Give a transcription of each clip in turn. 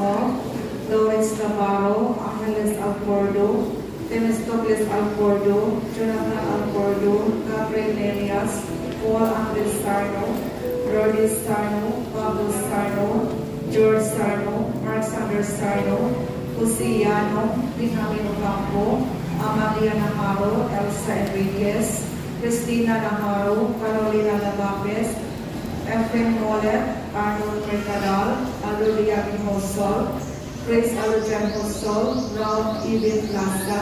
of Lawrence Navarro, Angeles Alcordo, Temistocles Alcordo, Jonathan Alcordo, Gabriel Nelias, Paul Andres Sarno, Lourdes Sarno, Pablo Sarno, George Sarno, Mark Sander Sarno, Jose Yano, Benjamin Ocampo, Amalia Navarro, Elsa Enriquez, Christina Navarro, Carolina Lavapes, Efrem Molet, Arnold Mercadal, Alulia Hosol, Chris Alujan Hosol, Ralph Ibn Plaza,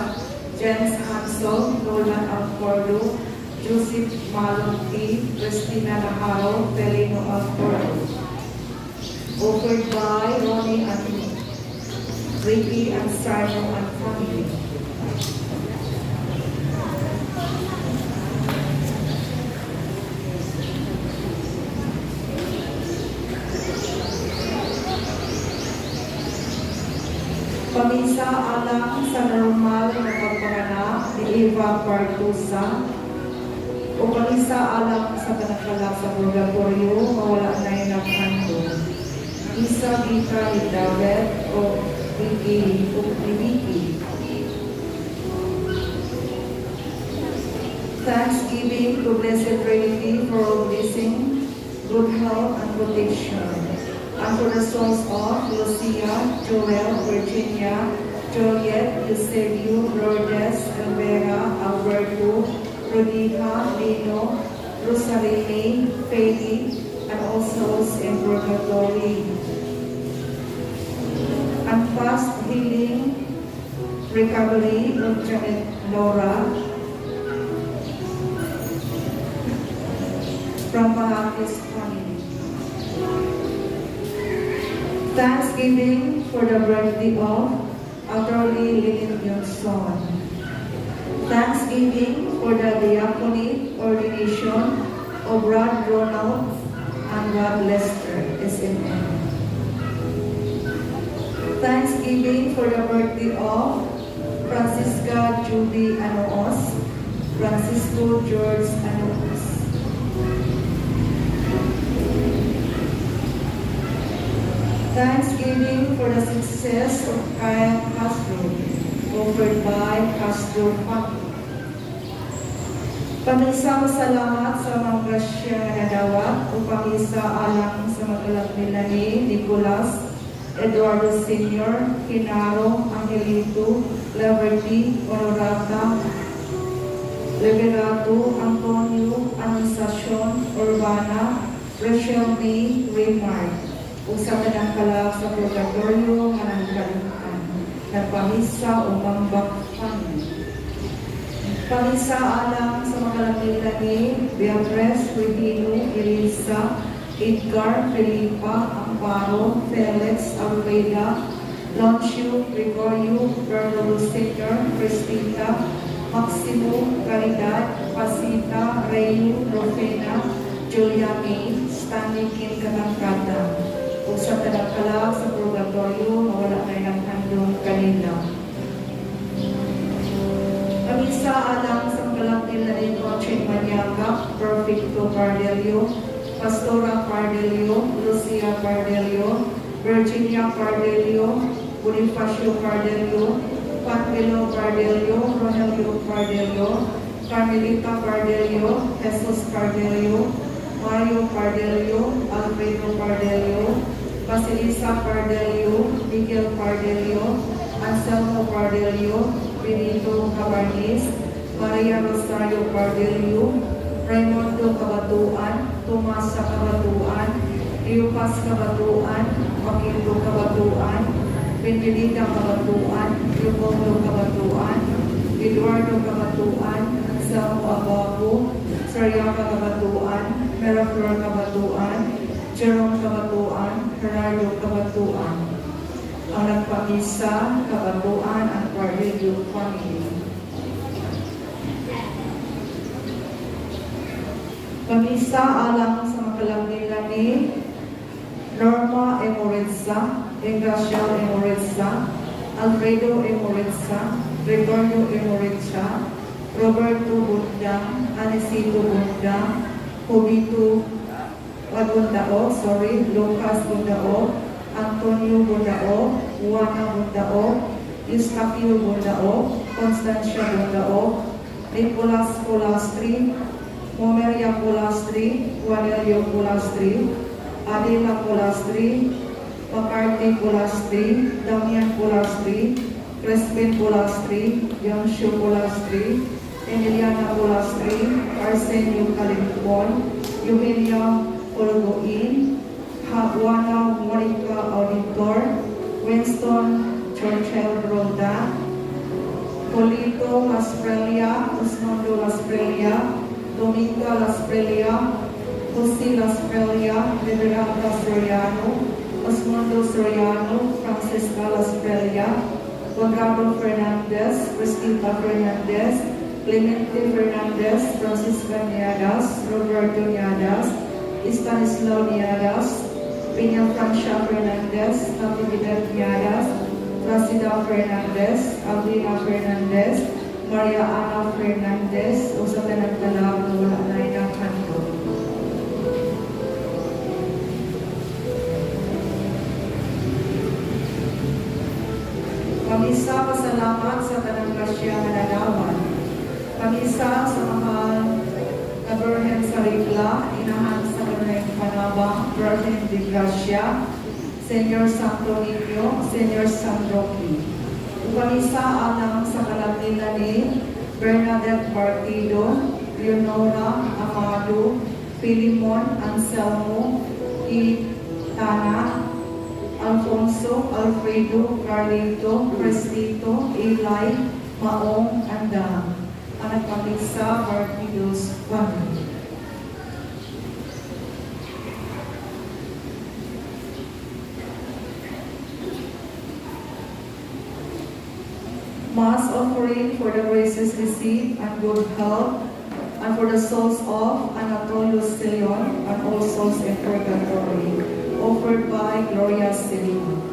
Jens Hansel, Nolan Alcordo, Joseph Malonti, Christina Navarro, Felino Alcordo. Offered by Ronnie and Ricky and Sarno and family. Pamisa alang sa normal na pagpanganak ni Eva Partusa o pamisa alang sa panagkala sa purgatorio, mawala na yung handong. Isa gikan ni David o Vicky o ni Vicky. Thanksgiving to Blessed Trinity for all blessing, good health, and protection. And for the souls of Lucia, Joel, Virginia, Juliet, Eusebio, Lourdes, Elvera, Alberto, Rodija, Lino, Rosaline, Feli, and all souls in purgatory. And fast healing, recovery of Janet Laura from Bahakis family. Thanksgiving for the birthday of Attorney Lynn Johnson. Thanksgiving for the diaconate ordination of Rod Ronald and Rod Lester, SMN. Thanksgiving for the birthday of Francisca Judy Anoos, Francisco George Anoos. Thanksgiving for the success of Kyle Castro, offered by Castro family. Pamisa salamat sa mga grasya nga nadawat o pamisa alang sa magalang nila ni Nicolas, Eduardo Sr., Kinaro, Angelito, Laverty, Honorata, Liberato, Antonio, Anunciacion, Urbana, Rachel May, Raymart, ug sa tanang kalag sa purgatorio nga nangkalimtan, nagpamisa o mambak family. Pamisa alang sa mga nila ni Beatrice, Regino, Elisa, Edgar, Felipa, Amparo, Felix, Alfreda, Loncio, Gregorio, Bernardo Sr., Cristina, Maximo, Caridad, Pasita, Rayo, Rofena, Julia May, Stanley Kim Katangkata. Ug sa tanang kalag sa purgatorio, mawala na ng handong kanila. Pamisa alang sa kalag nila ni Conching Maniaca, Perfecto Pardelio, Pastora Pardelio, Lucia Pardelio, Virginia Pardelio, Bonifacio Pardelio, Panfilo Pardelio, Rogelio Pardelio, Carmelita Pardelio, Jesus Pardelio, Mario Pardelio, Alfredo Pardelio, Basilisa Pardelio, Miguel Pardelio, Anselmo Pardelio, Benito Cabarnis, Maria Rosario Pardelio, Raimundo Cabatuan, Tomasa Cabatuan, Leopas Cabatuan, Joaquinto Cabatuan, Benedita Cabatuan, Leopoldo Cabatuan, Eduardo Cabatuan, Anselmo Abaco, Sariaca Cabatuan, Meraflor Cabatuan, Jerome Cabatuan, Gerardo Cabatuan. Ang nagpamisa, Cabatuan, ang Pardelio family. Pamisa alang sa makalang nila ni Norma Emoretza, Engracial Emoretza, Alfredo Emoretza, Gregorio Emoretza, Roberto Bundang, Anicito Bundang, Jobito Bundao, sorry, Lucas Bundao, Antonio Bundao, Juana Bundaog, Eustaquio Bundaog, Constancia Bundaog, Nicolas Polastri, Momeria Polastri, Juanelio Polastri, Adela Polastri, McCarthy Polastri, Damian Polastri, Crispin Polastri, Yongshu Polastri, Emiliana Polastri, Arsenio Calimpon, Eugenio Polgoin, Juana Monica Auditor, Winston Churchill Roldan, Polito Lasprelia, Osmondo Lasprelia, Dominga Lasprelia, Jose Lasprelia, Reverenda Soriano, Osmondo Soriano, Francisca Lasprelia, Conrado Fernandez, Cristita Fernandez, Clemente Fernandez, Francisca Niadas, Roberto Niadas, Stanislao Niadas, Peña Francia Fernandez, Natividad Niadas, Placida Fernandez, Abrina Fernandez, Maria Ana Fernandez, ug sa tanang talag nga wala na handog. Pamisa pasalamat sa tanang grasya nga nadawat. Pamisa sa mahal na Birhen sa Regla, inahan sa kanunayng panabang, Virgen de Gracia, Señor Santo Niño, Señor San Roque. Ug pamisa alang sa kalag nila ni Bernadette Partido, Leonora Amado, Filimon Anselmo, Itana, Alfonso, Alfredo, Carlito, Cristito, Eli, Maong, Andang. Ang nagpamisa, Partidos Family. Mass offering for the graces received and good health, and for the souls of Anatolio Silion and all souls in purgatory, offered by Gloria Silima.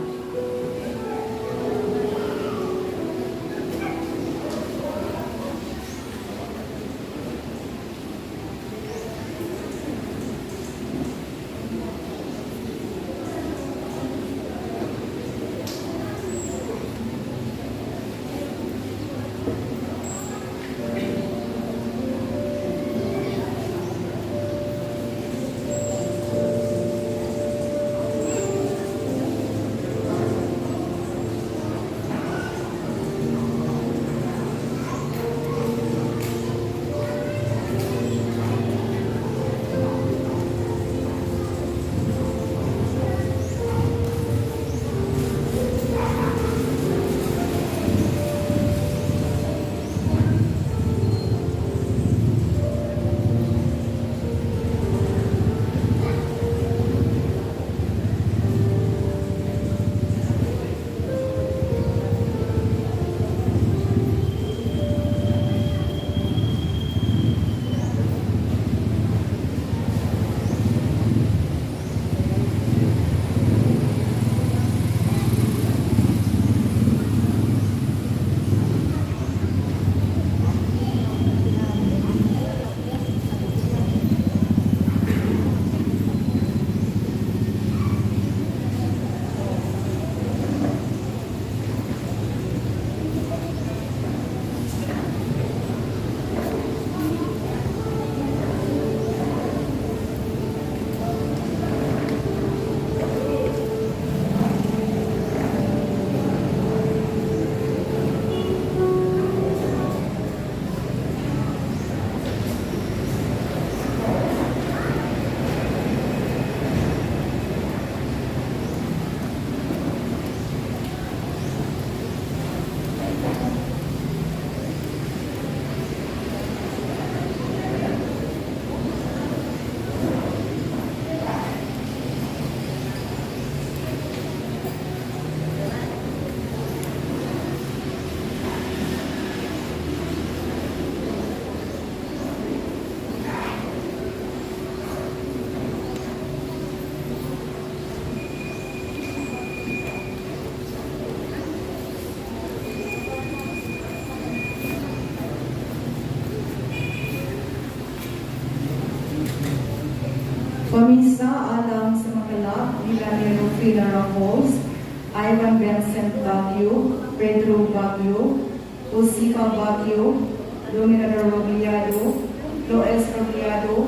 Pamisa alang sa mga kalag nila ni Rufina Ramos, Ivan Ivan Vincent Baguio, Pedro Baguio, Josefa Baguio, Dominador Rogliado, Loes Rogliado,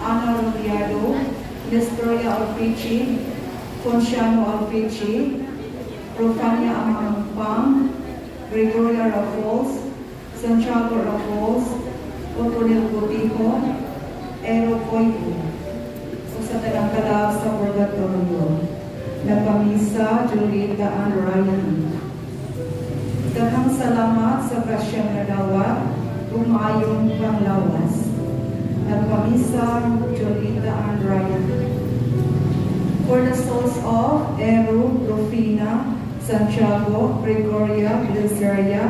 Ana Rogliado, Nestoria Alfici, Ponciano Alfici, Rofania Amangpang, Gregoria Raffles, Santiago Raffles, Otoniel Botijo, Ero Coibu, o sa tanang kalab sa Purgatorio. Nagpamisa, Julieta Ann Ryan. Daghang salamat sa grasyang nadawat ug maayong panglawas. Nagpamisa, Julieta Ann Ryan. For the souls of Eru, Rufina, Santiago, Gregoria, Blizeria,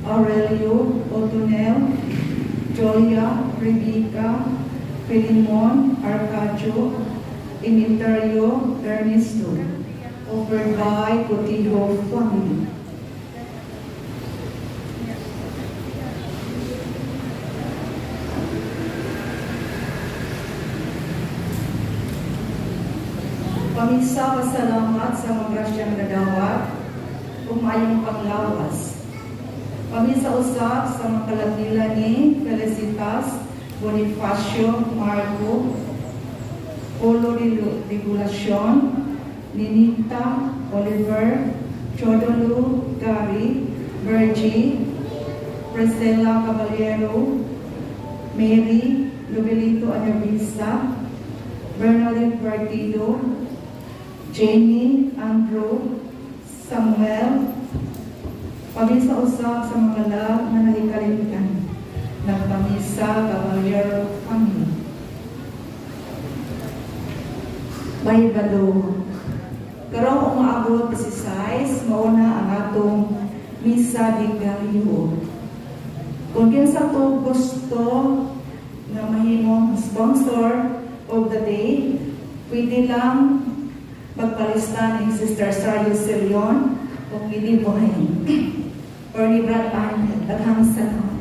Aurelio, Otonel, Julia, Rebecca, Filimon, Arcadio, Emiterio, Ernesto, offered by Cotijo family. Pamisa, pasalamat sa mga grasyang nadawat ug maayong panglawas. Pamisa usab sa mga kalagila ni Felicitas, Bonifacio, Marco, Polo de Regulacion, Ninita, Oliver, Chodolu, Gary, Virgie, Priscilla Caballero, Mary, Lubelito Anabisa, Bernadette Partido, Jamie, Andrew, Samuel, pamisa usab sa mga lag na nahikalimtan. Nagpamisa, Caballero family. Mahibalo. Karong umaabot si size, mauna ang atong Misa de Gallo. Kung kinsa to gusto nga mahimong sponsor of the day, pwede lang magpalista ni Sister Sario Silion o ni Divine or ni Brad Angel. Daghang salamat.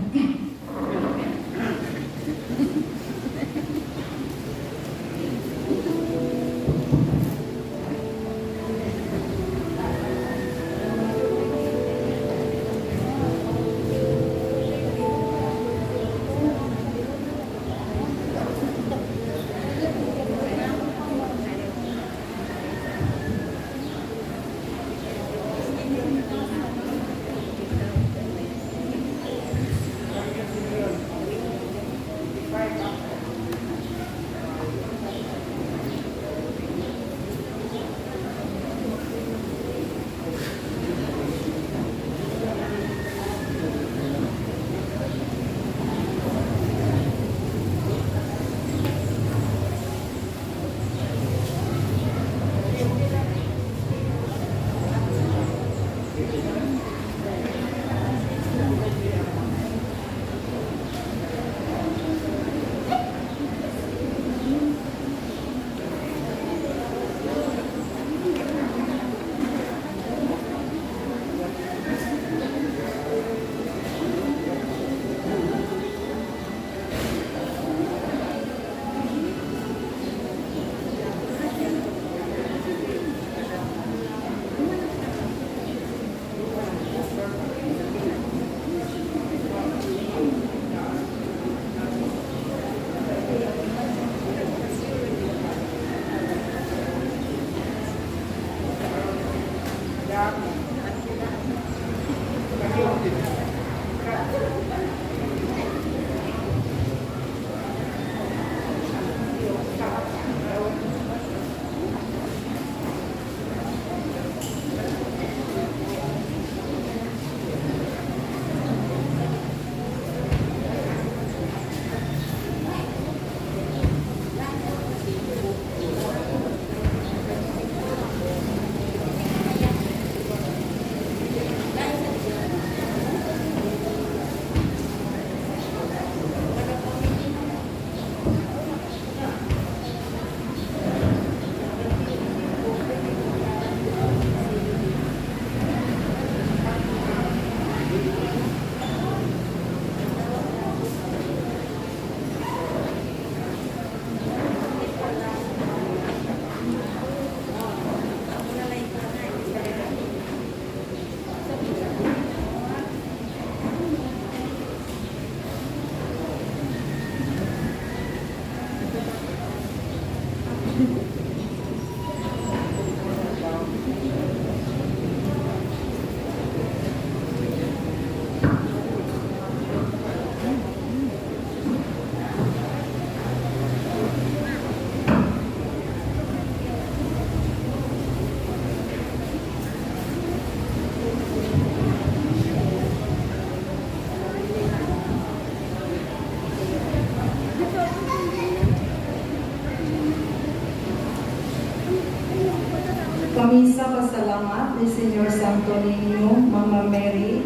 anak ni Senyor Santo Niño, Mama Mary,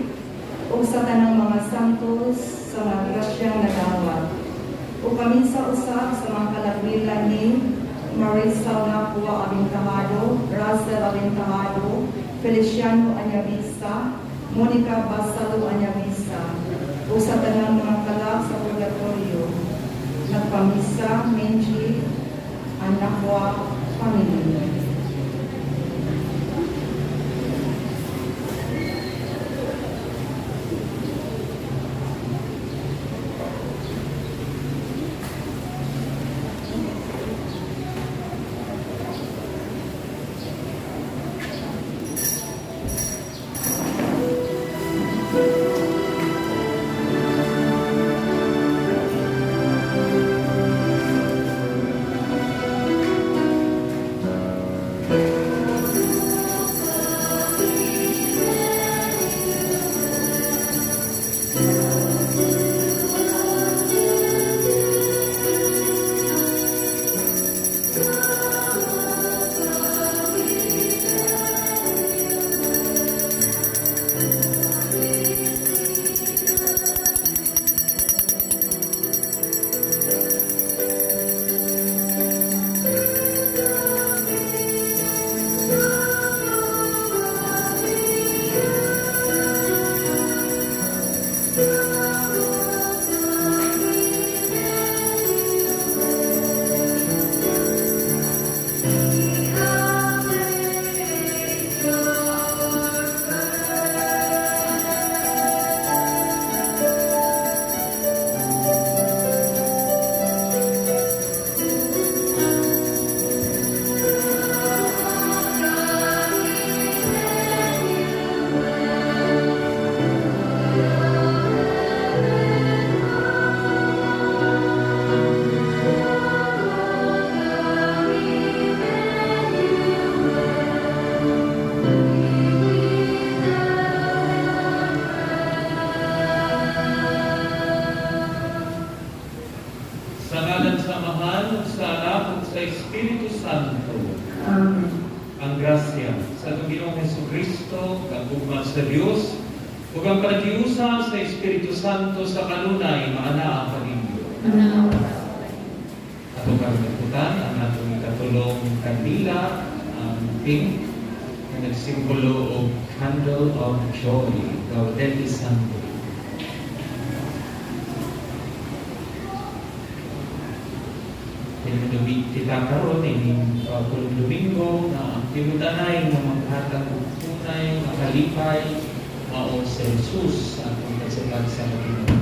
ug sa tanang mga santos sa mga grasyang nadawat. Ug paminsa usab sa mga kalagmilan ni Marisa Napua Abintahado, Russell Abintahado, Feliciano Anyabisa, Monica Basalo Anyabisa, ug sa tanang mga kalag sa purgatorio. Nagpamisa, Menji, Anakwa, family. Sa ngalan sa Amahan, ug sa Anak, ug sa Espiritu Santo. Amen. Ang grasya sa atong Ginoong Hesukristo, ang gugma sa Dios, ug ang panagiusa sa Espiritu Santo sa kanunay maanaa kaninyo. Atong karon ang atong ikatulong kandila, ang pink, nga nagsimbolo og candle of joy, Gaudete Sunday. Pinadumi kita karon ining pulong Domingo na ang tinud-anay nga maghatag og tunay nga kalipay mao si Jesus sa atong kasalag sa Ginoo.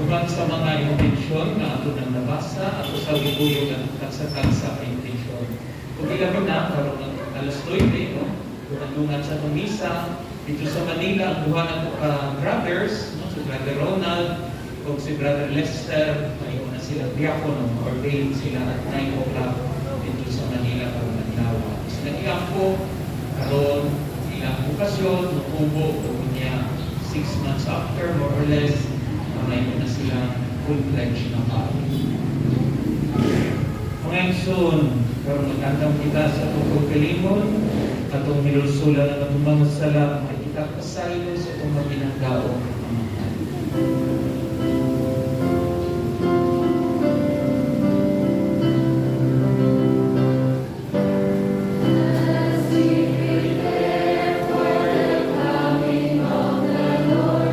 Uban sa mga intensyon nga ato nang nabasa, ato sa gibuyog ang tagsa-tagsa ka intensyon. Ug ilabi na karon ang alas 9, no? Dungan sa atong misa dito sa Manila ang duha nato ka brothers, no? Si Brother Ronald ug si Brother Lester, mayo na sila diakono, ordained sila at 9 o'clock dito sa Manila karon adlaw. Sila ilang karon ilang okasyon, mutubo ug unya 6 months after, more or less, mayo na sila full-fledged na pari. Mga igsoon, karon magandang kita sa atong kaugalingon, atong hinulsulan ang atong mga sala, makita pasaylo sa atong matinanggaong Amahan. As we prepare for the coming of the Lord,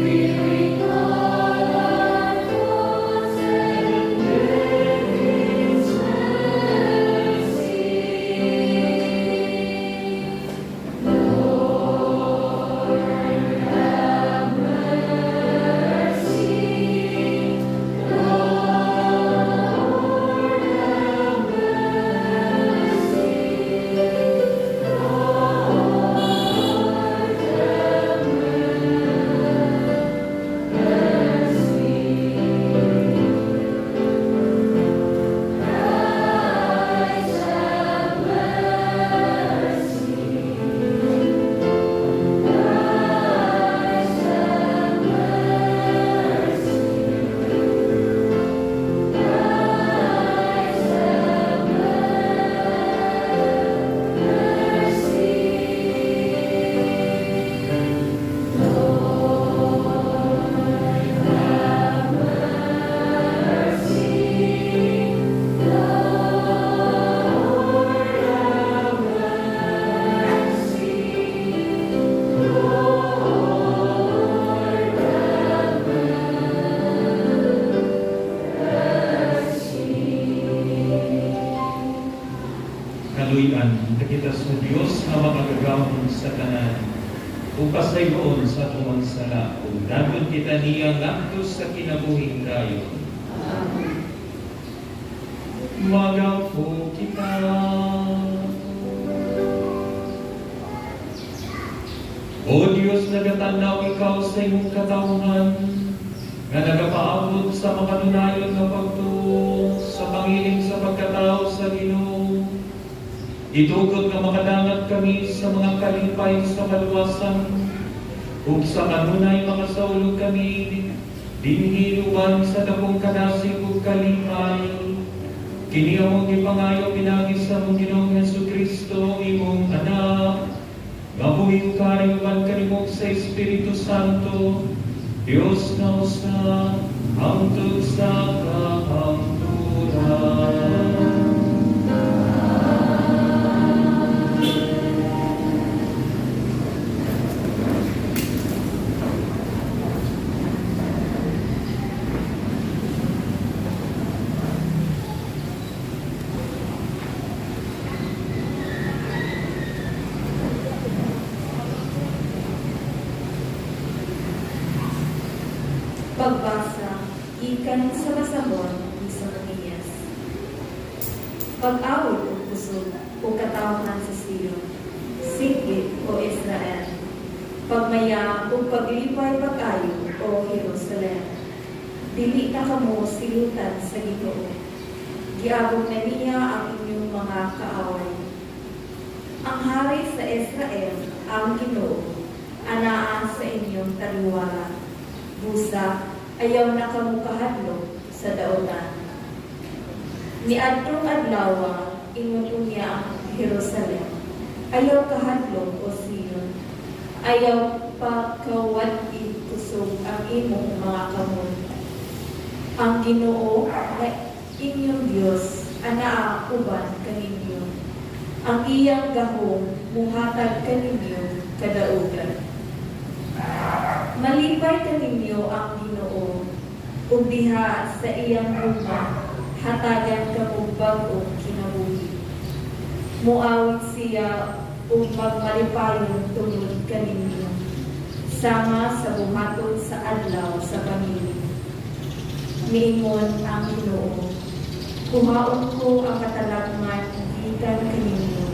we recall our thoughts and beg His mercy. Lord, have Ug pasayloon sa atong mga sala, ug dadon kita niya ngadto sa kinabuhing dayon. Amen. Magampo kita. O Diyos, nagatanaw ikaw sa imong katawhan, nga nagapaabot sa makanunayon nga pagtuo sa pangilin sa pagkatao sa Ginoo. Itugot nga makadangat kami sa mga kalipay sa kaluwasan, ug sa kanunay makasaulog kami dinhi uban sa dakong kadasig ug kalipay. Kini among gipangayo pinaagi sa among Ginoong Hesus Kristo, imong Anak, nga buhi ug hari uban kanimo sa Espiritu Santo, Dios nga usa, hangtod sa kahangturan. Pagbasa, gikan sa basahon ni Sofonías. Pag-awit og kusog, o katawhan sa Sion, singgit, o Israel. Pagmaya ug paglipay pag-ayo, o Jerusalem. Dili na kamo silutan sa Ginoo. Giabog na niya ang inyong mga kaaway. Ang hari sa Israel, ang Ginoo, anaa sa inyong taliwala. Busa, ayaw na kamo kahadlok sa dautan. Niadtong adlawa, ingon niya ang Jerusalem. Ayaw kahadlok, o Sion. Ayaw pakawad-i kusog ang imong mga kamot. Ang Ginoo nga inyong Dios anaa uban kaninyo. Ang iyang gahom muhatag kaninyo kadaugan. Malipay kaninyo ang Ginoo ug diha sa iyang gugma hatagan kamo bag-ong kinabuhi. Muawit siya ug magmalipayon tungod kaninyo, sama sa buhaton sa adlaw sa pangili. Miingon ang Ginoo, kuhaon ko ang katalagman gikan kaninyo,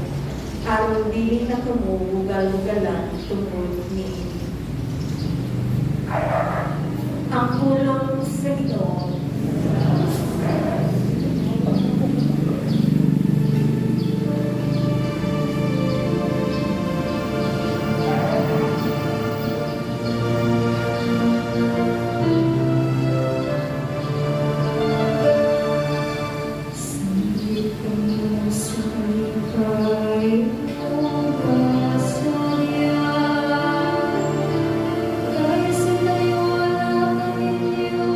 aron dili na kamo bugal-bugalan tungod niini. Ang pulong sa Ginoo. Singgit kamo sa kalipay ug kasaya, kay sa taliwala kaninyo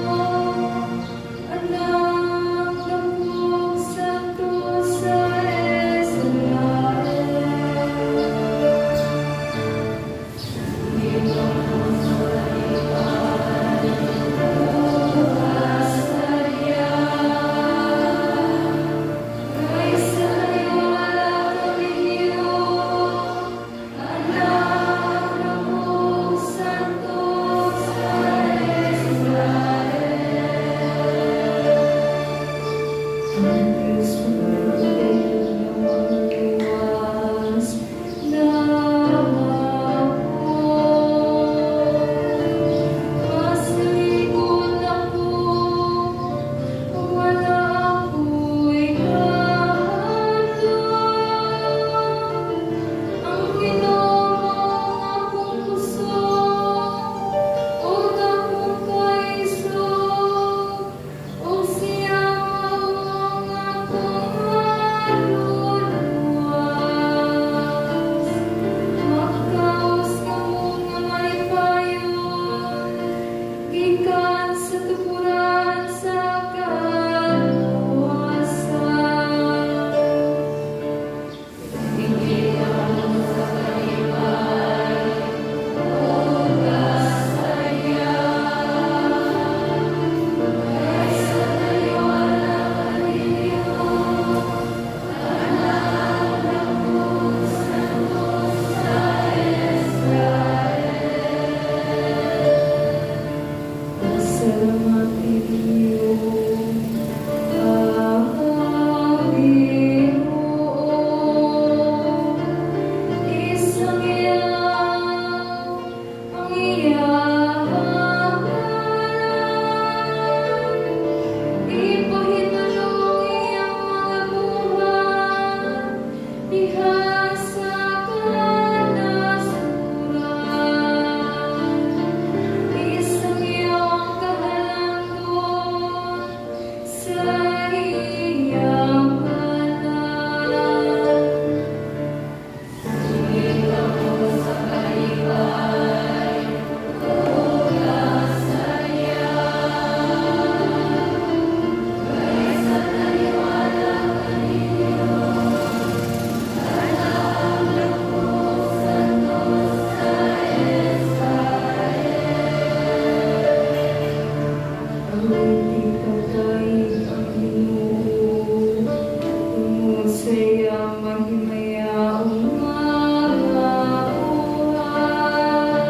Dugay pagdayeg ang Ginoo tungod sa iyang mahimayaong mga buhat.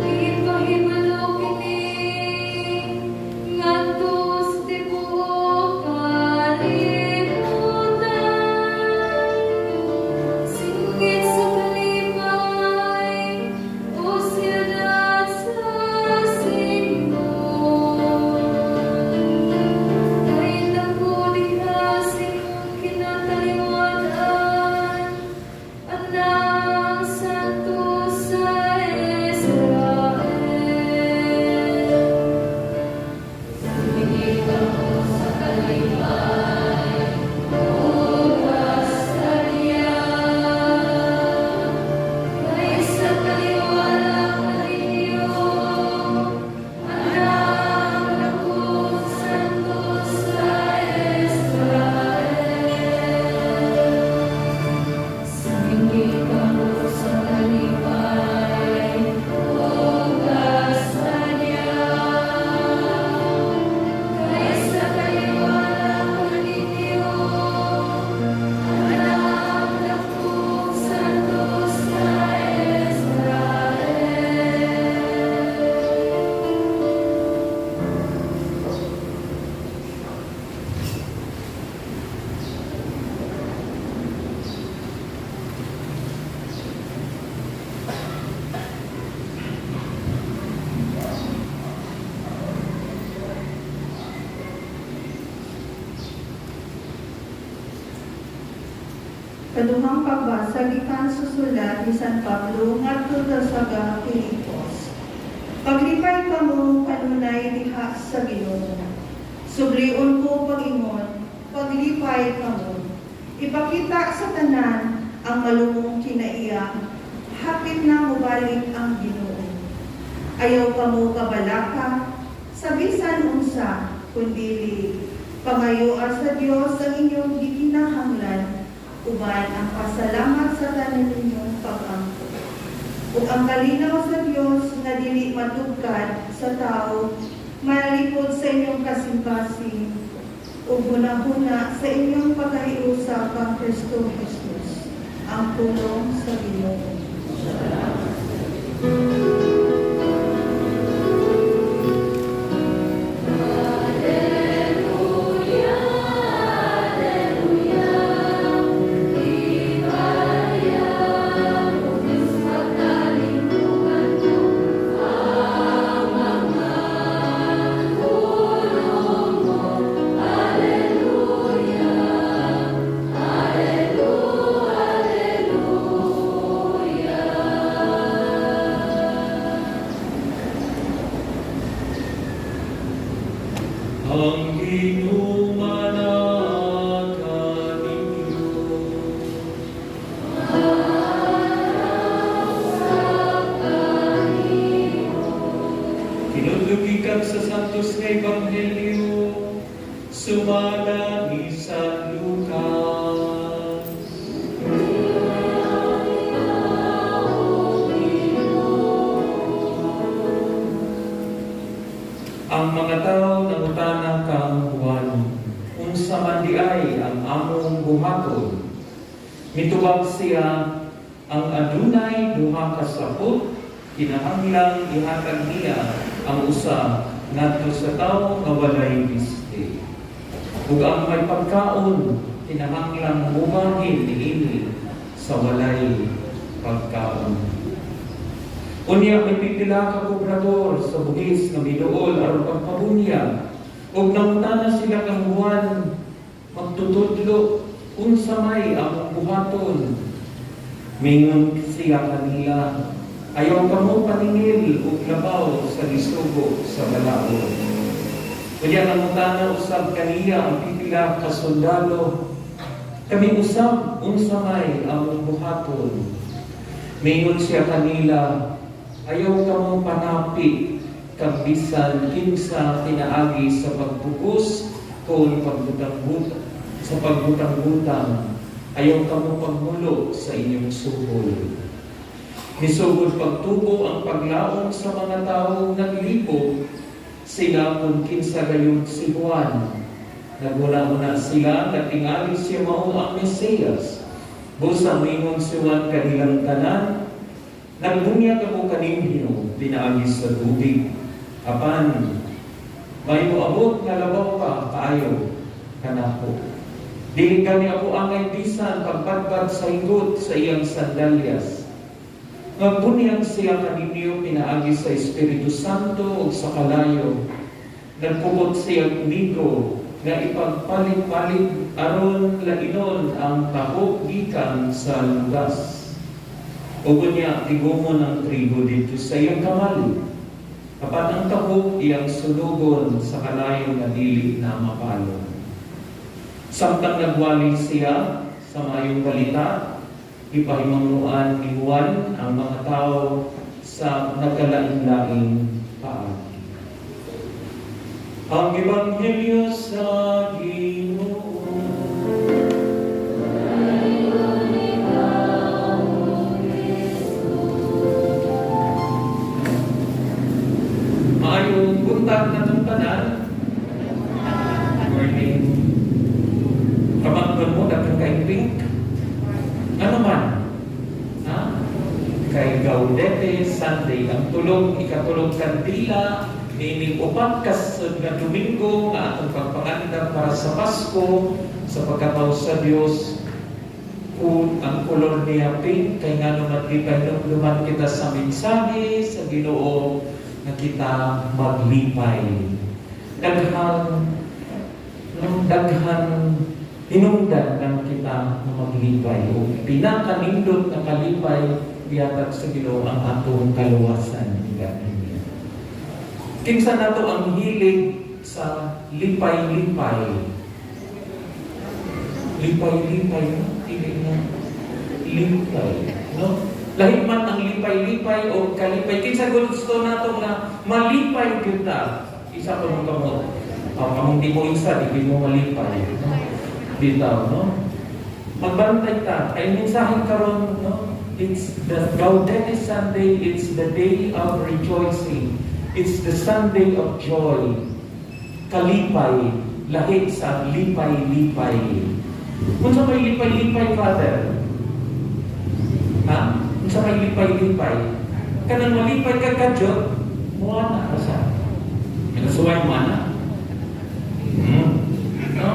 Ipahibalo kini ngadto sa tibuok kalibutan. Singgit sa kalipay, O siyudad sa Sion. Kay dako diha sa imong kinataliwan-an ang Santo sa Israel. Singit ako sa kalipay, ug astadya. Kay sa taliwala kaninyo ang dakong Santo sa Israel. Singit ako sa kalipay, ug astadya. Kay sa taliwala kaninyo ang dakong Santo sa Israel. Kaduhang pagbasa gikan sa sulat ni San Pablo ngadto sa Filipos. Paglipay kamo kanunay diha sa Ginoo. Sublion ko pag-ingon, paglipay kamo. Ipakita sa tanan ang malumong kinaiya, hapit na mobalik ang Ginoo. Ayaw kamo kabalaka sa bisan unsa, kundili pangayoa sa Dios ang inyong gikinahanglan uban ang pasalamat sa tanan ninyong pag-ampo. Ug ang kalinaw sa Dios nga dili matugkad sa tao, malipod sa inyong kasing-kasing ug hunahuna sa inyong pagkahiusa kang Kristo Jesus. Ang pulong sa Ginoo. Alleluia, Alleluia, Ipahayag, O Diyos, pagkalingkuran ko ang mga pulong mo. Alleluia, Alleluia, Alleluia. Ang Ginoo manaa kaninyo. Sa kanimo. Tinudlo gikan sa Santos nga Ebanghelyo sumala ni San Lucas. O Ginoo. Ang mga tao nangutana kang Juan, unsa man diay ang among buhaton? Mitubag siya, ang adunay duha ka sapot, kinahanglang ihatag niya ang usa ngadto sa tawo nga walay bisti. Ug ang may pagkaon, kinahanglang mubahin niini sa walay pagkaon. Unya may pipila ka kobrador sa buhis nga miduol aron pagpabunyag. Ug nangutana sila kang Juan, magtutudlo unsa may among buhaton? Mingon siya kanila, ayaw kamo paningil og labaw sa gisugo sa balaod. Unya nangutana usab kaniya ang pipila ka sundalo, kami usab unsa may among buhaton? Mingon siya kanila, ayaw kamo panapi kag bisan kinsa pinaagi sa pagpugos kon pagbutang-butang sa pagbutang-butang, ayaw kamo pagmulo sa inyong suhol. Misugod pagtubo ang paglaom sa mga tawo naglibog sa sila kung kinsa gayud si Juan. Naghuna-huna sila nga tingali siya mao ang Mesiyas. Busa mingon si Juan kanilang tanan, "Nagbunyag ako kaninyo pinaagi sa tubig. Apan may moabot nga labaw pa kaayo kanako. Dili gani ako angay bisan pagbadbad sa higot sa iyang sandalyas. Magbunyag siya kaninyo pinaagi sa Espiritu Santo ug sa kalayo. Nagpukot siya migo nga ipagpalit-palit aron lainon ang tahok gikan sa lugas. Ug unya tigumon ang trigo didto sa iyang kamal. Apan ang tahok iyang sunugon sa kalayo nga dili na mapalon." Samtang nagwali siya sa maayong balita, gipahimanguan ni Juan ang mga tao sa nagkalain-laing paagi. Ang Ebanghelyo sa Ginoo. Dayon ikaw, Kristo. Maayong buntag natong tanan. Morning. Kamangkon mo, daghan kay pink. Ano man? Ha? Kay Gaudete Sunday, ang tulong, ikatulong kandila, niining upat kas nga Domingo nga atong pagpangandam para sa Pasko, sa pagkatawo sa Dios, kung ang kolor niya pink, kay nga naman gipahinumduman kita sa mensahe sa Ginoo nga kita maglipay. Daghang nung daghan hinungdan ng kita nga maglipay o pinakanindot nga kalipay gihatag sa Ginoo ang atong kaluwasan. Kinsa nato ang hilig sa lipay-lipay? Lipay-lipay, no? Dili na lipay, no? Lahi man ang lipay-lipay o kalipay. Kinsa gusto nato nga malipay kita? Isa ko mong kamot. Oh, kamong di mo isa, di mo malipay. No? Bitaw, no? Magbantay ta. Ay mensahe karon, no? It's the Gaudete Sunday, it's the day of rejoicing. It's the Sunday of joy. Kalipay, lahi sa lipay-lipay. Unsa may lipay-lipay, Father? Ha? Unsa may lipay-lipay? Kanang malipay ka kadyot, muana ka sa. Nasuway mo na? No?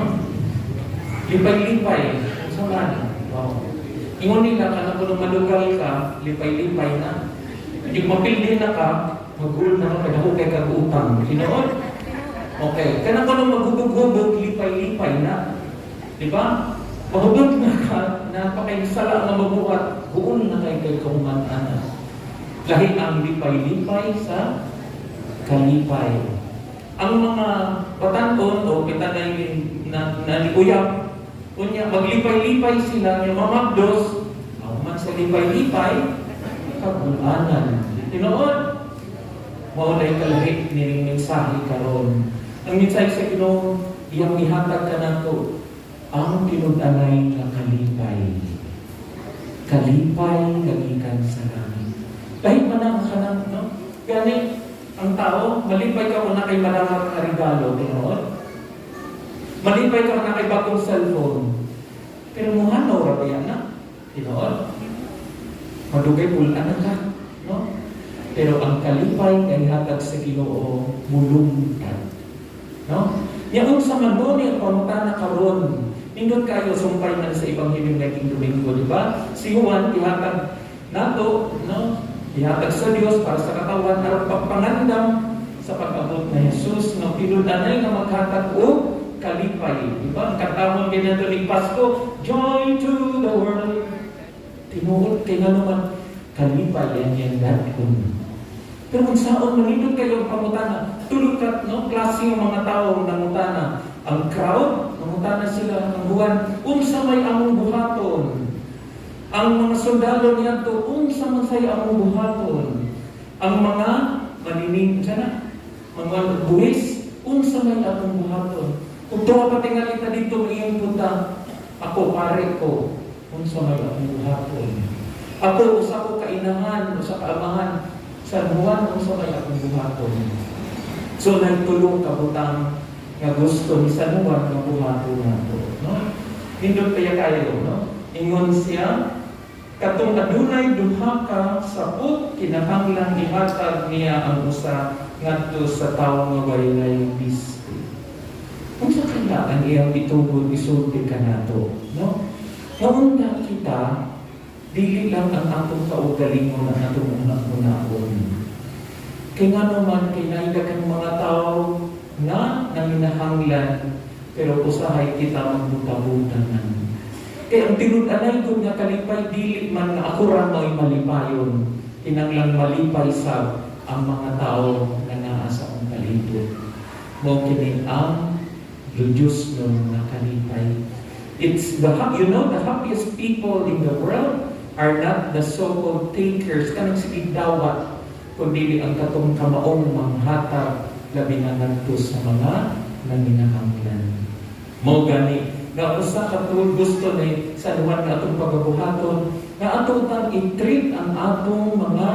Lipay-lipay. Unsa man? Oh. Ingon nila kanang kung malugal ka, lipay-lipay na. Yung mapildi na ka, mag na ka, kay dako kay kag utang. Tinuod? Okay. Kanang kung maghubog-hubog, lipay-lipay na. Di ba? Mahubog na ka, napakaisala nga mabuhat, buon na kay kay kauman ana. Lahi ang lipay-lipay sa kalipay. Ang mga batanon o pitanay na, na uyab, unya maglipay-lipay sila nga mamagdos, aw man sa lipay-lipay, kabulanan. Tinuod, mao na kalahi nining mensahe karon. Ang mensahe sa Ginoo, iyang gihatag kanato ang tinud-anay nga kalipay. Kalipay nga gikan sa langit. Lahi man ang kanang, no? Gani, ang tao, malipay ka kung naa kay madawat nga regalo, tinuod. Malipay ka kung naa kay bagong cellphone. Pero muhanaw ra ba yan na? Tinuod? Madugay bulan na ka, no? Pero ang kalipay nga ihatag sa Ginoo mulungtad. No? Nya unsa man mo ni ang pangutana karon? Nindot kayo sumpay man sa ebanghelyo naging Domingo, di ba? Si Juan gihatag nato, no? Gihatag sa Dios para sa katawan aron pagpangandam sa pag-abot ni Jesus nga tinud-anay nga maghatag og kalipay, di ba? Ang kantahon ginato ni Pasko, "Joy to the world." Tinuod kay ngano man kalipay yan yan datkon. Pero kung saon manindot kayo ang pangutana, tulog ka, no, klase ng mga tao nangutana. Ang crowd, nangutana sila ang Juan, "Unsa may among buhaton?" Ang mga sundalo niadto, "Unsa man say among buhaton?" Ang mga manining, sana, mga buhis, "Unsa may among buhaton?" Kung tuwa pa tingali ta dito iyong punta, "Ako, pare ko, unsa may akong buhaton? Ako, usa ko kainahan, usa ka amahan, San Juan, unsa may akong buhaton?" So, nagtulo ka butang nga gusto ni San Juan nga buhaton nato, no? Nindot kaya kayo, no? Ingon siya, katong adunay duha ka sapot, kinahanglan ihatag niya ang usa ngadto sa tawo nga walay bisti. Unsa kaya ang iyang itugod isulti kanato, no? Nga unta kita, dili lang ang atong kaugalingon ang atong una-unaon. Kay nga naman, kay naay daghang mga tao nga nanginahanglan, pero usahay kita magbuta-butanan. Kay ang tinud-anay ko nga kalipay, dili man nga ako ra mo'y malipayon. Kinanglang malipay sa ang mga tao nga naa sa akong palibot. Mao kini ang Diyos nun nga kalipay. It's the you know the happiest people in the world are not the so-called takers, kanang sige dawat, kundi ang katong kamaong manghatag, labi na ngadto sa mga nanginahanglan. Mao gani nga usa ka gusto ni San Juan nga atong pagabuhaton, nga ato tang i-treat ang atong mga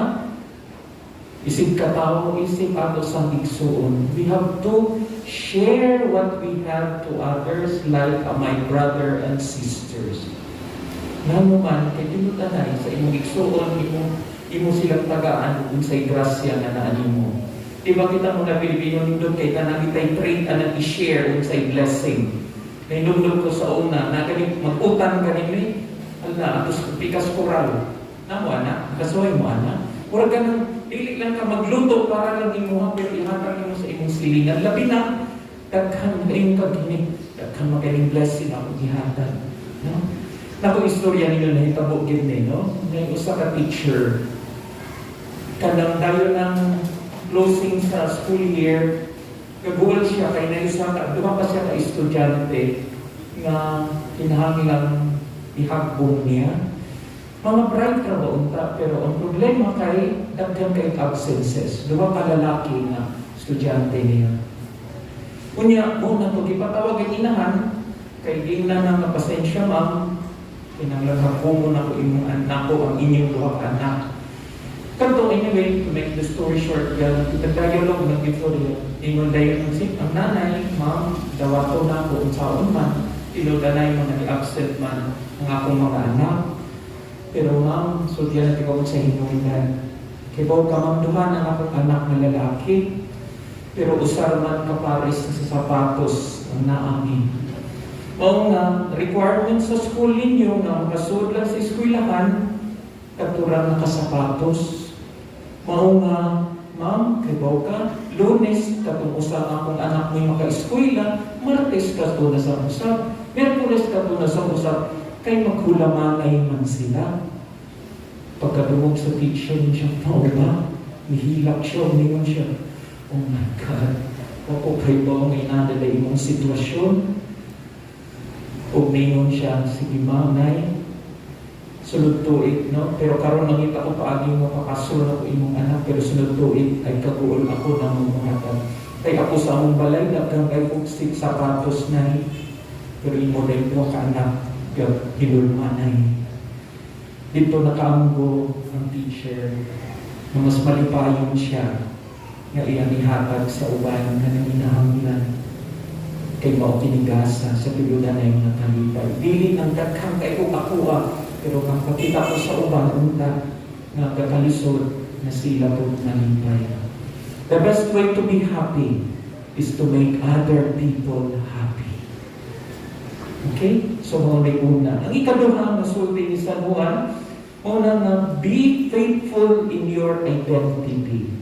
isig katawo, isig ato sang igsuon. We have to share what we have to others like my brother and sisters. Ngano man, kay tinud-anay sa imong igsuon, imo silang tagaan unsay grasya nga naa nimo. Di ba kita mga Pilipino, nindot kay kanang itay treat anang i-share unsay blessing? Nahinumdum ko sa una, na kani mag-utan kanimi, ala, atos pikas koral. Namo ana, kasuhay mo ana. Murag kanang dili lang ka magluto para lang imuha, pero ihatag nimo sa imong silingan. Labi na daghan kayong kagini, daghan magaling blessing ako gihatag. No? Nako, istorya ninyo, nahitabo gid ni, no? May usa ka teacher, kanang dayon ng closing sa school year, kaguol siya kay na isa ka, duha pa siya ka estudyante nga kinahanglang ihagbong niya. Mga bright ra ba unta, pero ang problema kay daghan kay absences. Duha ka lalaki nga estudyante niya. Unya, mo na to gipatawag ang inahan kay gingnan na nga, "Pasensya, ma'am, kinahanglan hagbongon nako imong anak ko, ang inyong duha ka anak." Kadto, anyway, to make the story short, gan nagdialog nag-istorya. Ingon dayon ang si ang nanay, "Ma'am, dawato na ako unsaon man. Tinud-anay mga ni-absent man ang akong mga anak. Pero ma'am, sultihan natin ko sa hinungdan. Kay bawo ka, ma'am, duha na ang akong anak na lalaki. Pero usa ra man ka pares sa sapatos ang naami. Mao nga, requirement sa school ninyo nga makasud lang sa eskwelahan, katurang nakasapatos. Mao nga, ma'am, kay bawo ka, Lunes, katong usa nga akong anak mo'y maka-eskwela, Martes kato na sa usab, Miyerkules kato na sa usab, kay maghulamanay man sila." Pagkadungog sa teacher niya, mao ba? Nihilak siya, umingon siya, "Oh my God, wako kay ba nga inadala imong sitwasyon?" Ug ningon siya, "Sige ma'am, nay, sunod tuig, no? Pero karon mangita ko paagi mo pakasol ako imong anak, pero sunod tuig ay kaguol ako na mo. Kay ako sa among balay, daghan kay kog sapatos, nay. Pero imo dahil mo ka anak, hinulmanay." Dito nakaamgo ang teacher na mas malipayon siya nga iyang ihatag sa uban nga nanginahanglan kay mao kinigasa sa tinud-anay nga kalipay. Dili ang daghan kay kung ako pero kang pakita ko sa uban unta nga kakalisod na sila po nalipay. The best way to be happy is to make other people happy. Okay? So, mao na una. Ang ikaduha nga sulti ni San Juan, una nga, be faithful in your identity.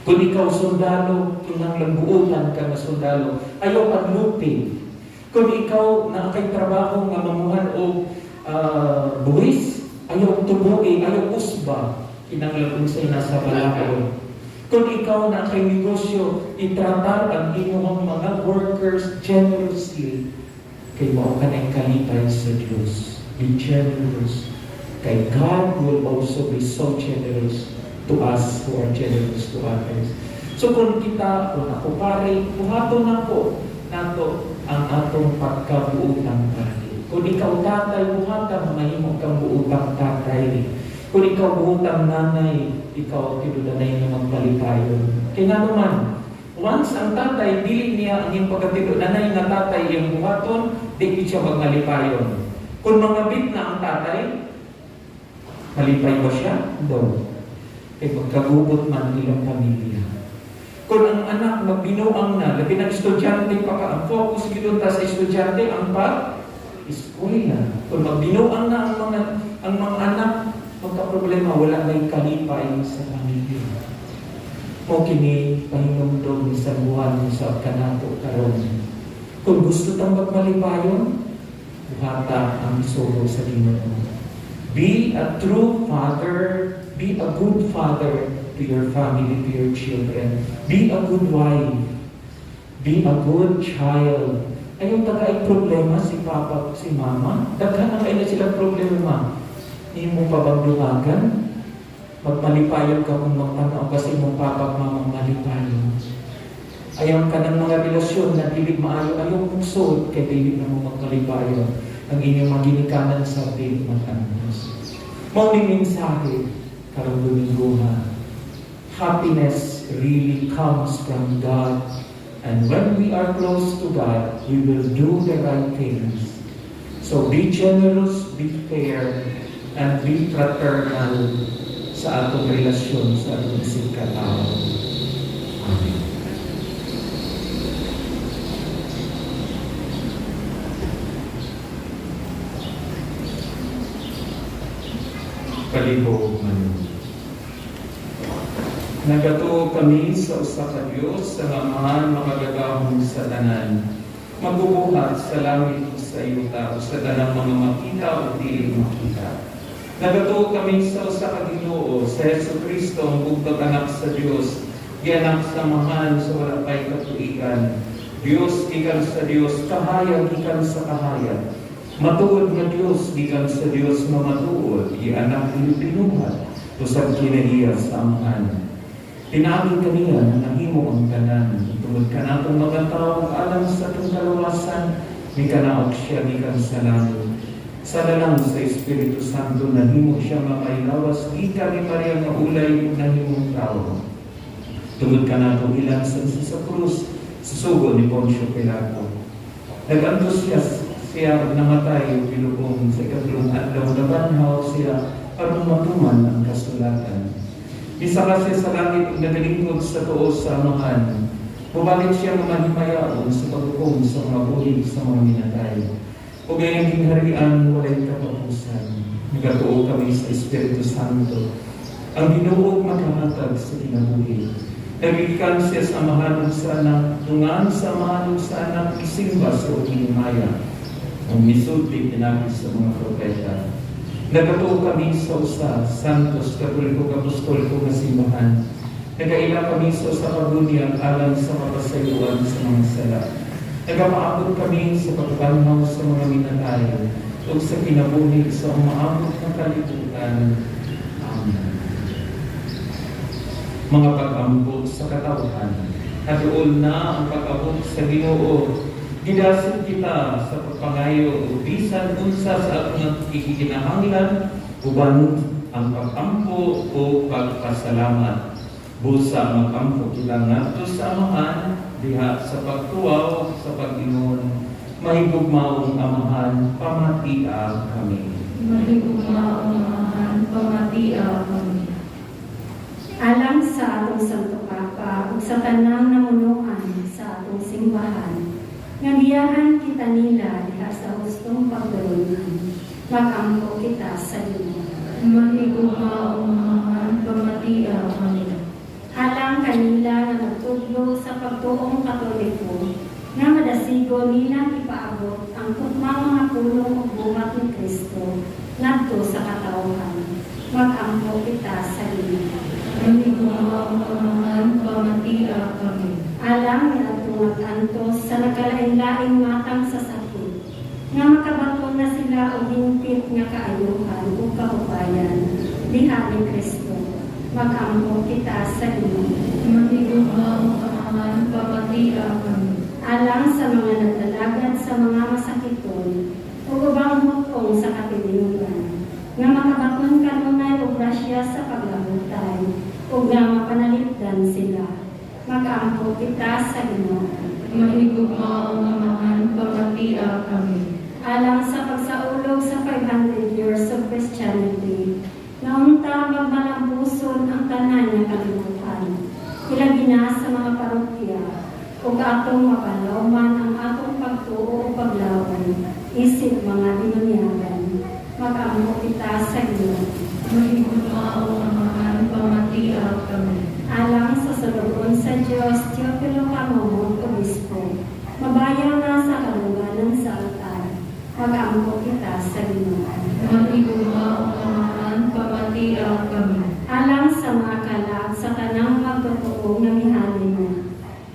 Kung ikaw sundalo, kinahanglan buutan ka nga sundalo. Ayaw panlupi. Kung ikaw na kay trabaho nga mamuhan og buwis, ayaw tubugi, ayaw usba, kinahanglan unsay nasa balakod. Kung ikaw na kay negosyo, itratar ang imong mga workers generously. Kay mao ka nang kalipay sa Diyos. Be generous. Kay God will also be so generous to us who are generous to others. So kung kita, kung ako pare, buhaton nako nato ang atong pagkabuutang pare. Kung ikaw tatay, buhatan mahimo kang buutang tatay. Kung ikaw buutang nanay, ikaw tinud-anay nga magpalipayon. Kaya nga naman, Once ang tatay, dili niya ang iyang pagkatinud-anay nga tatay iyang buhaton, di gid siya magmalipayon. Kung mangabit na ang tatay, malipay ba siya? No. Kay magkagubot man ilang pamilya. Kung ang anak magbinuang na, labi ng estudyante pa ka, ang focus gyud ta sa estudyante ang pag eskwela. Kung magbinuang na ang mga anak, magka-problema, wala na yung kalipay sa pamilya. Mao kini pahinumdom ni San Juan sa kanato karon. Kung gusto tang magmalipayon, buhata ang isugo sa Ginoo. Be a true father, be a good father to your family, to your children. Be a good wife. Be a good child. Ayaw tagay problema si papa si mama. Daghan na kayo na silang problema. Imo pa bang dungagan? Magmalipayon ka kung magtanaw ka sa imong papa at mama, malipayon. Ayaw ka ng mga relasyon na dili maayo, ayaw mong kay dili na mo magmalipayon. Ang inyong mga ginikanan sa dili mag-antos. Mao ni mensahe karong Domingo ha. Happiness really comes from God. And when we are close to God, we will do the right things. So be generous, be fair, and be fraternal sa atong relasyon sa atong isig katao. Amen. Palibog man. Nagatuo kami sa usa ka Dios, sa Amahan makagagahom sa tanan, magbubuhat sa langit ug sa yuta, ug sa tanang mga makita o dili makita. Nagatuo kami sa usa ka Ginoo, sa Hesus Kristo, ang bugtong anak sa Dios, gianak sa Amahan sa wala pay katuigan. Dios gikan sa Dios, kahayag gikan sa kahayag. Matuod nga Dios gikan sa Dios nga matuod, gianak, dili binuhat, usab kinaiya sa Amahan. Pinaagi kaniya na nahimo ang tanan, tungod kanatong mga tao alang sa atong kalawasan, mikanaog siya gikan sa langit. Sa lalang sa Espiritu Santo, nahimo siya nga may lawas gikan ni Maria nga ulay ug nahimong tao. Tungod kanato gilansan siya sa krus sa sugo ni Poncio Pilato. Nagantos siya siya ug namatay ug gilubong. Sa ikatlong adlaw nabanhaw siya aron matuman ang kasulatan. Misaka siya sa langit ug nagalingkod sa tuo sa Amahan. Mubalik siya nga mahimayaon sa paghukom sa mga buhi sa mga minatay. Ug ang iyang gingharian walay katapusan. Nagatuo kami sa Espiritu Santo, ang Ginoo maghahatag sa kinabuhi. Nagigikan siya sa Amahan ug sa Anak, dungan sa Amahan ug sa Anak, isimba sa ug himaya, ang misulti pinagi sa mga propeta. Nagatuo kami sa usa, Santos, Katoliko, Apostoliko nga simbahan. Nagaila kami sa usa ka bunyag alang sa kapasayloan sa mga sala. Nagapaabot kami sa pagbanhaw sa mga minatay ug sa kinabuhi sa umaabot nga kalibutan. Amen. Mga pag-ampo sa katawhan. Kaduol na ang pag-abot sa Ginoo. Gidasig kita sa pagpangayo ug bisan unsa sa atong gikinahanglan uban ang pag-ampo o pagpasalamat. Busa mag-ampo kita ngadto sa Amahan diha sa pagtuwaw sa pag-ingon, "Mahigugmaong Amahan, pamatia kami." Mahigugmaong Amahan, pamatia kami. Alang sa atong Santo Papa ug sa tanang namunuan sa atong simbahan, nga giyahan kita nila diha sa hustong pagdulungan. Magampo kita sa Ginoo. Mahigugmaong Amahan, pamatia kami. Alang kanila nga nagtudlo sa pagtuong Katoliko, nga madasigo nilang ipaabot ang tukmang mga pulong ug buhat ni Kristo ngadto sa katawhan. Magampo kita sa Ginoo. Mahigugmaong Amahan, pamatia kami. Alang ni atong nag-antos sa nagkalain-laing matang sa sakit, nga makabaton na sila og hingpit nga kaayuhan ug kahupayan diha ni Kristo. Magampo kita sa Ginoo. Mahigugmaong Amahan, pamatia kami. Alang sa mga naglalagad sa mga masakiton ug ubang hutong sa katinigan, nga makabaton kanunay og grasya sa paglahutay ug nga mapanalipdan sila. Magampo Mag-ampo kita sa Ginoo. Mahigugmaong Amahan, pamatia kami. Alang sa pagsaulog sa 500 years of Christianity, naunta magmalambuson ang tanan nga kalibutan, ilabi na sa mga parokya, ug atong mapanlawman ang atong pagtuo ug paglawom, isip mga binunyagan. Mag-ampo kita sa Ginoo. Mahigugmaong Amahan, pamatia kami. Alang sa sulugon sa Diyos, Teofilo Camomot, Obispo, mabayaw na sa kaluganan sa altar. Mag-ampo kita sa Ginoo. Mahigugmaong Amahan, pamatia kami. Alang sa mga kalag sa tanang magtotoo nga mihalin na,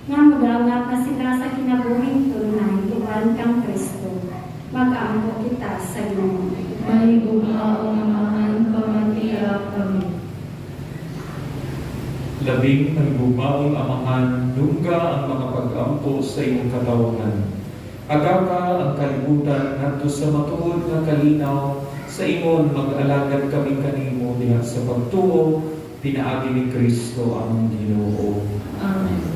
nga mudangat na sila sa kinabuhing tunay uban kang Kristo. Mag-ampo kita sa Ginoo. Mahigugmaong Amahan, pamatia kami. Labing mahigugmaong Amahan, dungga ang mga pag-ampo sa iyong katawhan. Agaka ang kalibutan ngadto sa matuod nga kalinaw sa ingon mag-alagad kami kanimo diha sa pagtuo pinaagi ni Kristo among Ginoo. Amen.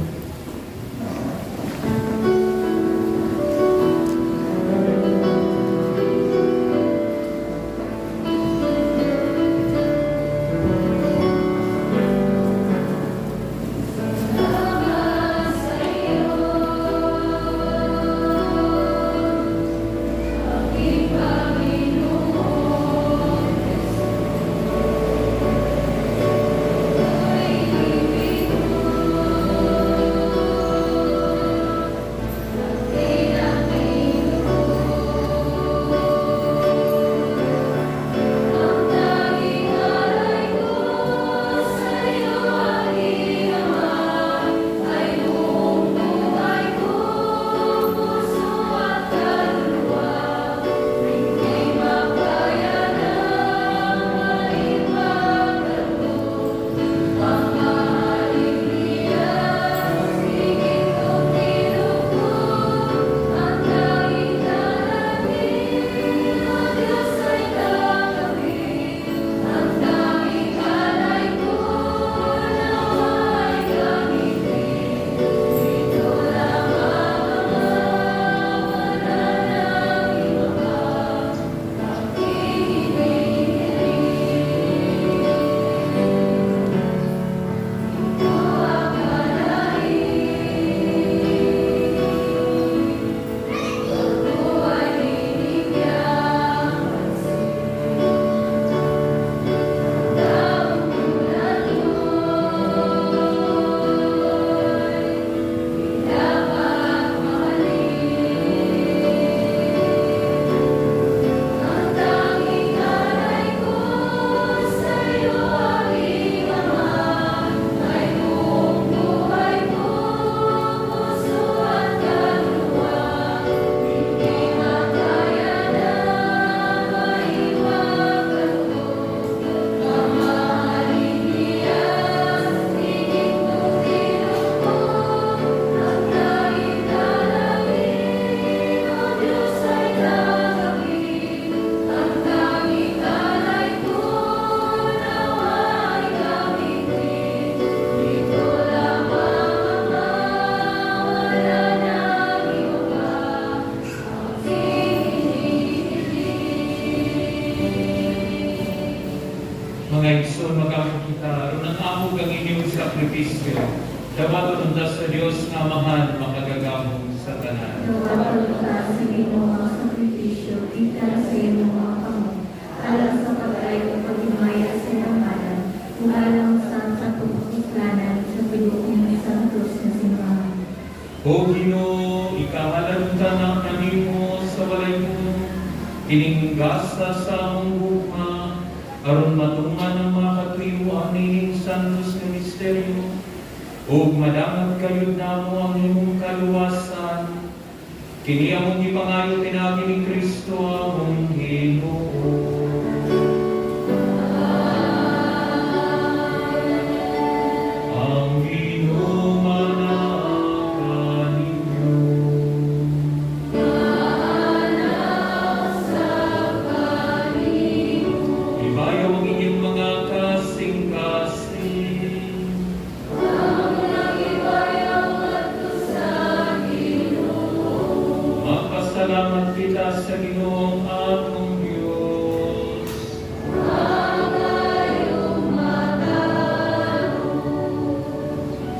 Mga igsoon, mag-ampo kita aron ang among ug inyong sakripisyo dawaton unta sa Dios nga Amahan makagagamong sa tanan. Dawaton unta sa Ginoo ang sakripisyo, gikan sa imong mga kamot, alang sa pag-ayo ug paghimaya sa iyang ngalan, ug alang sa katungkuslanan sa tibuok niyang santos na simbahan. O Ginoo, ikahalad unta na kanimo sa walay puno, kining gasa sa among gugma, aron matuman ang mga katuyuan nining santos nga misteryo, ug madangat kayod namo ang imong kaluwasan. Kini among gipangayo pinaagi ni Kristo among Ginoo. Ang Ginoo manaa kaninyo. Ibayaw ang inyong mga kasing-kasing. Kita sa Ginoong atong Dios.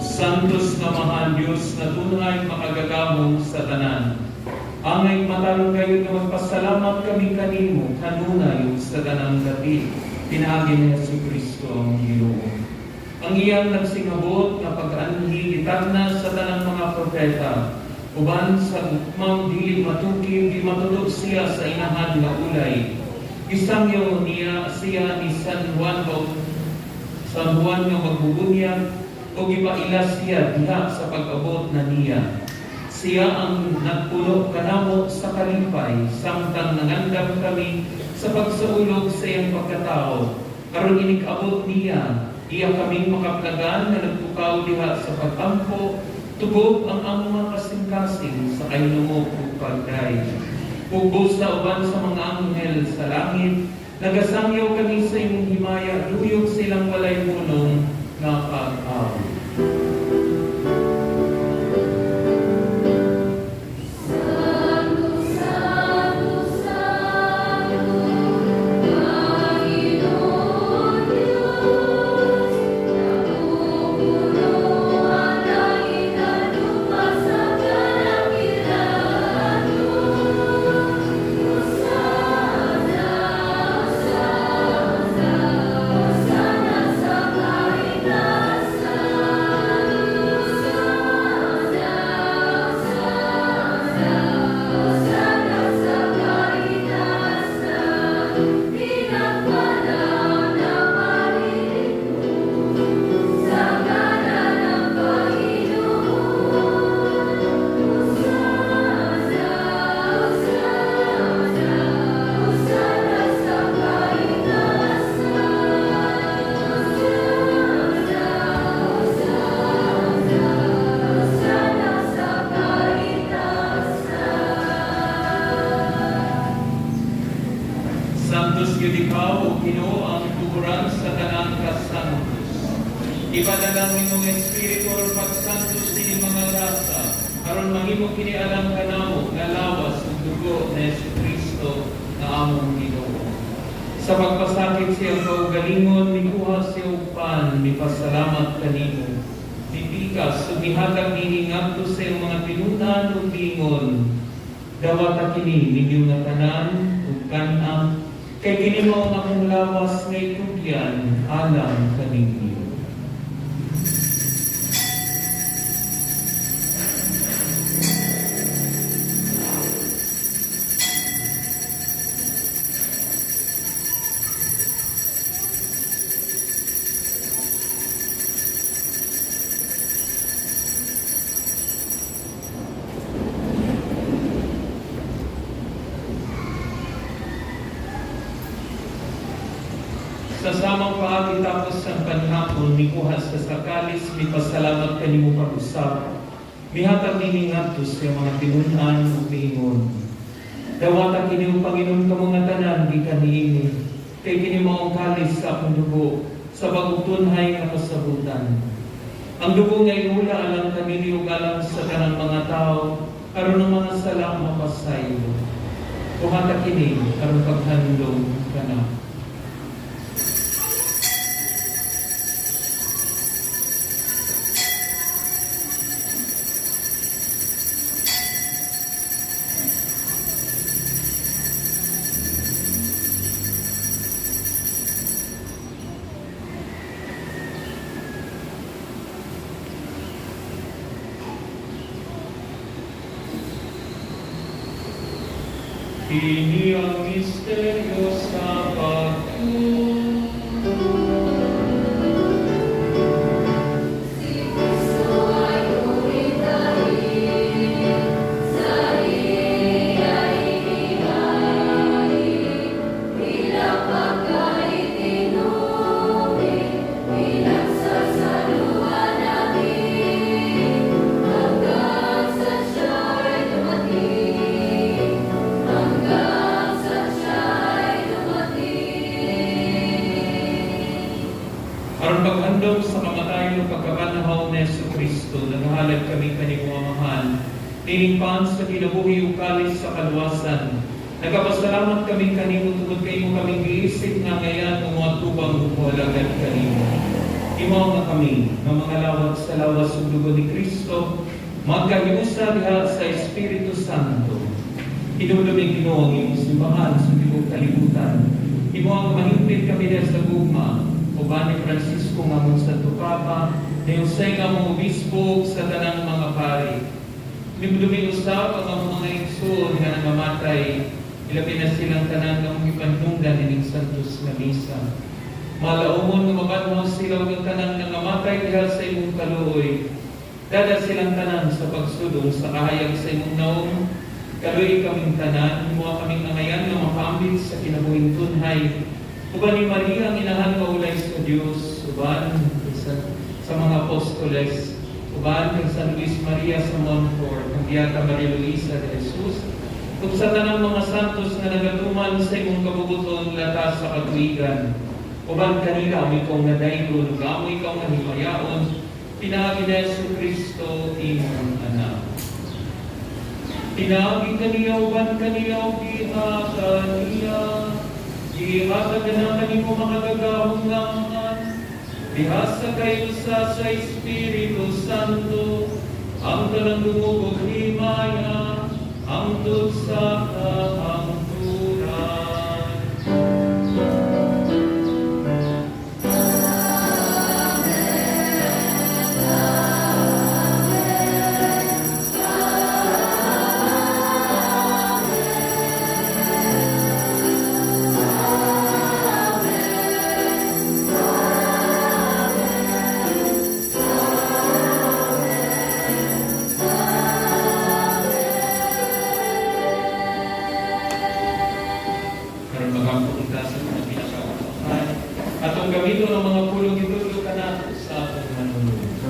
Santos nga Amahan Dios na tunay makagagahom sa tanan. Angay matarong gayud nga magpasalamat kami kanimo kanunay ug sa tanang dapit pinaagi ni Hesus Kristo ang Ginoo. Ang iyang nagsingabot nga pag-anhi gitagna sa tanang mga propeta uban sa gugmang dili matukib, gimatutob siya sa inahan nga ulay. Gisangyaw niya siya ni San Juan nga magbubunyag o gipaila siya diha sa pag-abot na niya. Siya ang nagpuno kanamo sa kalipay samtang nangandam kami sa pagsaulog sa iyang pagkatao. Aron inig-abot niya, iya kaming makaplagan nga nagpukaw diha sa pag-ampo, tugob ang among mga kasing-kasing sa kahinungog ug pagday. Ug busa uban sa mga anghel sa langit, nagasangyaw kami sa imong himaya, duyog silang walay hunong nga pag-awit. Santo, Santo, Santo, Panginoon Diyos, napupuno ang langit at lupa sa kadakilaan mo. Hosana, Hosana, Hosana sa kaitaasan. Hosana, Hosana, Hosana sa kaitaasan. Pinagpalang na paririto sa ngalan ng Panginoon. Hosana, Hosana, Hosana sa kaitaasan. Hosana, Hosana, Hosana sa kaitaasan. Santos gyud ikaw, O Ginoo, ang tuguran sa tanang kasantos. Ipadala ang imong Espiritu aron pagsantos nining mga gasa, aron mahimo kini alang kanamo nga lawas ug dugo ni Kristo nga among Ginoo. Sa pagpasakit siyang kaugalingon, mikuha siya og pan, mipasalamat kanimo. Mipikas ug mihatag niini ngadto sa iyang mga tinun-an ug miingon, "Dawata kini ninyo nga tanan ug kan-a, kay kini mao ang akong lawas nga itugyan alang kaninyo." Sa samang paagi tapos ang panihapon, mikuha siya sa kalis, mipasalamat kanimo pag-usab. Mihatag niini ngadto sa iyang mga tinun-an ug miingon, "Dawata kini ug panginom kamo nga tanan gikan niini, kay kini mao ang kalis sa akong dugo sa bagong tunhay nga kasabutan. Ang dugo nga inula alang kaninyo ug alang sa tanang mga tao aron ang mga sala mapasaylo. Buhata kini aron paghandom kanako." Kini ang misteryo sa pagtuo. Si Kristo ay itahi, sa iya inihain, bilang pagkaitinubi, pinagsasaluhan namin, hanggang sa siya'y dumating, hanggang sa siya'y dumating. Aron paghandom sa kamatayon ug pagkabanhaw ni Hesus Kristo, naghalad kami kanimo, Amahan, nining pan sa kinabuhi ug kalis sa kaluwasan. Nagapasalamat kami kanimo tungod kay imo kaming giisip nga ngayan nga moatubang ug moalagad kanimo. Imo nga kami nga mga lawat sa lawas ug dugo ni Kristo magkahiusa diha sa Espiritu Santo. Hinumdumi, Ginoo, ang imong simbahan sa tibuok kalibutan. Imo ang mahimpit kami diha sa gugma uban ni Francisco nga among Santo Papa, ni Jose nga among Obispo ug sa tanang mga pari. Hinumdumi usab ang among mga igsoon nga nangamatay, ilabi na silang tanan nga among gipanhungdan ining Santos nga Misa. Malaumon nga mabanhaw sila ug ang tanan nangamatay diha sa imong kaluoy. Dad-a silang tanan sa pagsudong sa kahayag sa imong naong. Kaluoyi kaming tanan, himoa kaming angayan nga makaambit sa kinabuhing tunhay. Uban ni Maria ang inahan nga ulay sa Dios, uban sa mga apostoles, uban kay San Luis Maria sa Montfort, ang Beata Maria Luisa de Jesus, ug sa tanang mga santos nga nagatuman sa imong kabubuton latas sa katuigan. Uban kanila amo ikaw nga daygon, ug amo ikaw nga himayaon, pinaagi ni Jesu Kristo imong anak. Pinaagi kaniya, uban kaniya, ug diha kaniya, gihatag na kanimo makagagahom nga Amahan, diha sa kahiusa sa Espiritu Santo, ang tanang dungog ug himaya, hangtod sa kahangturan. Karon magampo kita sa mga pinakausahan. Atong gamiton ang mga pulong gitudlo kanato sa atong Manunubos.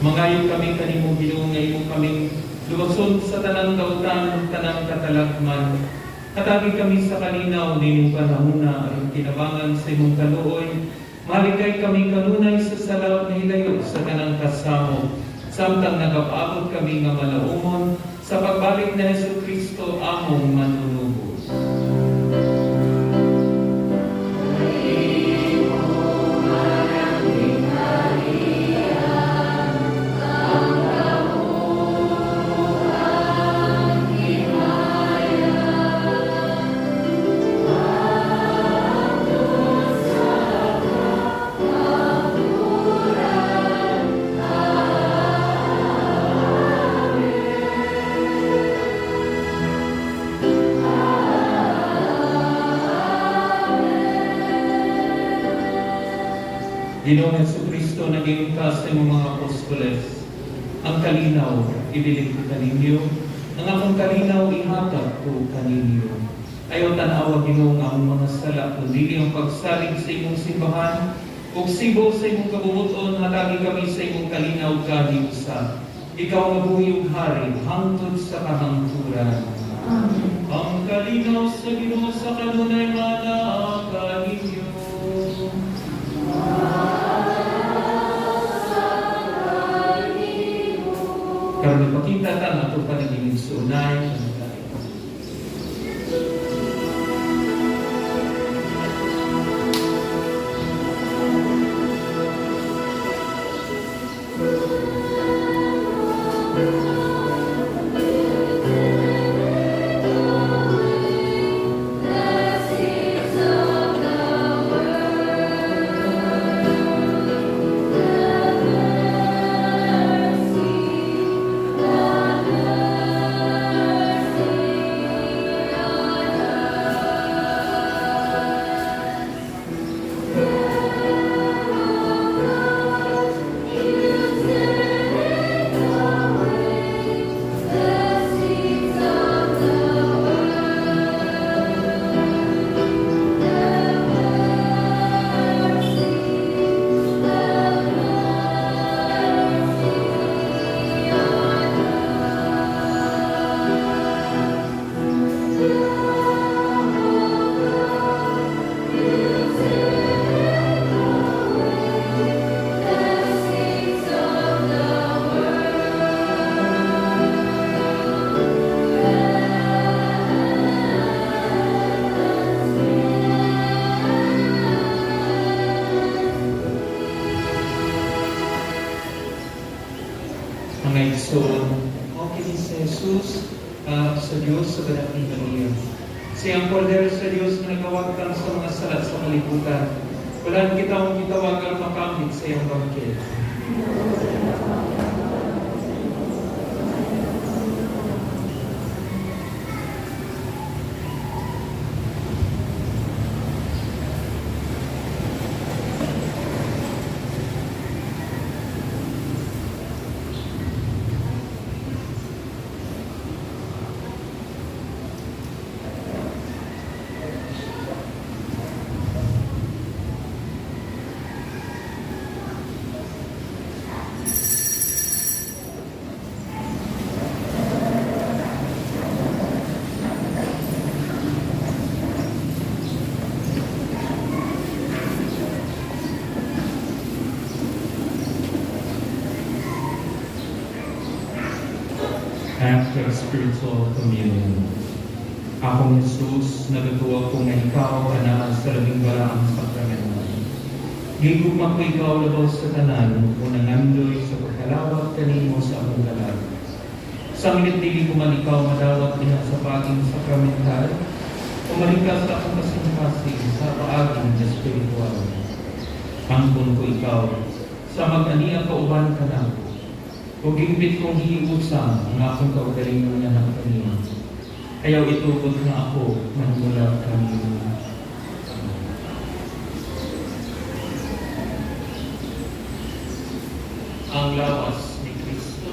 Mangayo kami kanimo, Ginoo, nga imo kaming luwason sa tanang dautan ug tanang katalagman. Hatagi kami sa kalinaw nimong panahuna aron tinabangan sa imong kaluoy. Malikay kami kanunay sa sala ug mahilayo sa tanang kasamok, samtang nagapaabot kami nga malaumon sa pagbalik ni Hesus Kristo among Manunubos. Ginoong Hesus Kristo, nag-ingon ka sa imong mga apostoles, "Ang kalinaw, ibilin ko kaninyo." Ang akong kalinaw ihatag ko kaninyo. Ayaw tan-awa, Ginoo, ang among mga sala, kundi ang pagsalig sa imong simbahan, ug sibo sa imong kabubut-on, hatagi kami sa imong kalinaw kahiusa. Ikaw nga buhi ug hari hangtod sa kahangturan. Amen. Ang kalinaw sa Ginoo sa kanunay manaa kaninyo. Karon ipakita ta ang atong panagigigsuonay. Mga igsoon, mao kini si Jesus sa Diyos sa banal ni Maria. Siya ang kordero sa Diyos na nagawagtang sa mga sala sa kalibutan. Wala kita ang gitawagan makamit sa iyang bangkete. Act of Spiritual Communion. Akong Jesus, nagatuwa ko nga ikaw anaa sa Labing Balaang Sakramento. Gigugma ko ikaw labaw sa tanan, ug nangandoy sa pagkalawat kanimo sa akong kalag. Sa minit dili ko man ikaw madawat diha sa paaging sakramental, umaling ka sa akong kasing-kasing sa paaging espiritual. Angkon ko ikaw, sa mag-ania kauban ka nako, ug gimbit kong hiusa ang akong kaugalingon nga nakakanimo. Ayaw itugot nga ako manmula kanimo. Ang lawas ni Kristo.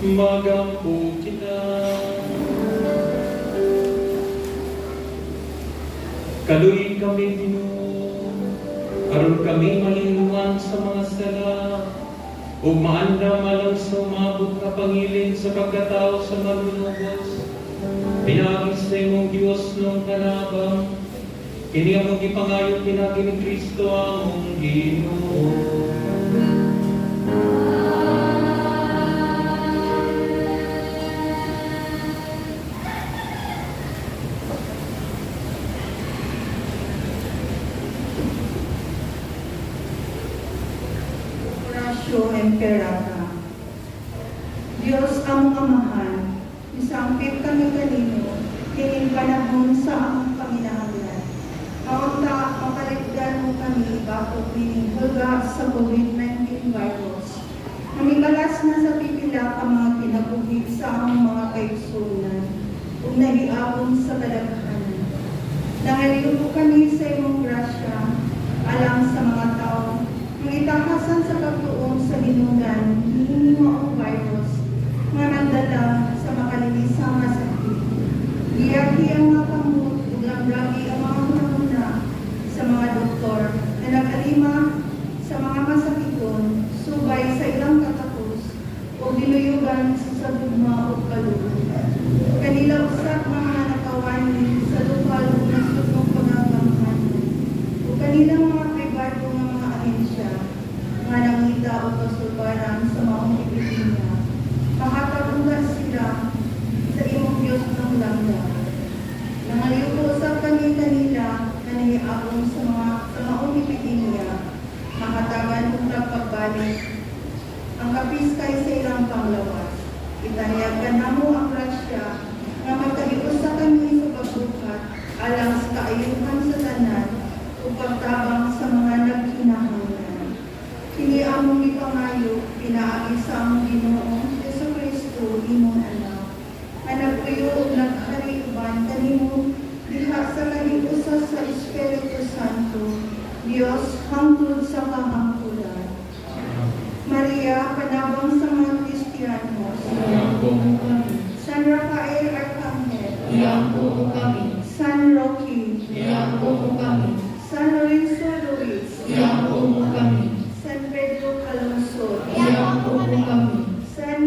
Magampo kita. Kaluoyi kami, Ginoo, aron kami malinungan sa mga sala ug maandam alang sa umabot nga pangilin sa pagkatao sa Manunubos. Pinaagi sa imong Dios nung kanabang, kini among gipangayo pinaagi ni Kristo among Ginoo. Oratio Imperata. Diyos among Amahan, misangpit kami kanimo, kining panahon sa among panginahanglan. Maunta, makaligdan mo kami bako kining hulga sa COVID-19 virus. Namibalas na sa pipila ka mga kinabuhi sa among mga kaigsuonan ug nahiapon sa kadaghanan. Nangaliw kami sa imong grasya alang sa mga tao nga gitakasan sa pagtuon sa hinungdan niini maong virus nga nagdala sa makalilisang nga sakit. Giyaki ang mga kamot ug lamlagi ang mga hunahuna sa mga doktor na nag-alima sa mga masakiton subay sa ilang katapos o ginuyugan sa gugma ug kaluoy. Kanila usab mga nakawan sa lokal ug nasudnong pagagamhanan ug kanilang mga pribado nga mga ahensya nga nangita og kasulbaran sa maong epidemya. Mahatag unta sila sa imong Diyos ng langga. Nangaliw usab kami kanila nga nahiagom sa maong epidemya. Mahatagan unta pagbalik ang kapiskay sa ilang panglawas. Itanyag kanamo ang grasya nga magkahiusa kami sa pagbuhat alang sa kaayuhan sa tanan ug pagtabang sa mga nagkinahanglan. Kini among gipangayo pinaagi sa among Ginoong Jesu Kristo, imong anak, nga nagpuyo ug naghari uban kanimo diha sa kahiusa sa Espiritu Santo, Dios hangtod sa kahangturan. Maria, panabang sa mga Kristiyanos. Iampo mo kami. San Rafael Arcangel. Iampo mo kami. San Roque. Iampo mo kami. San Lorenzo Ruiz. Iampo mo kami. San Pedro Calungsod. Iampo mo kami. San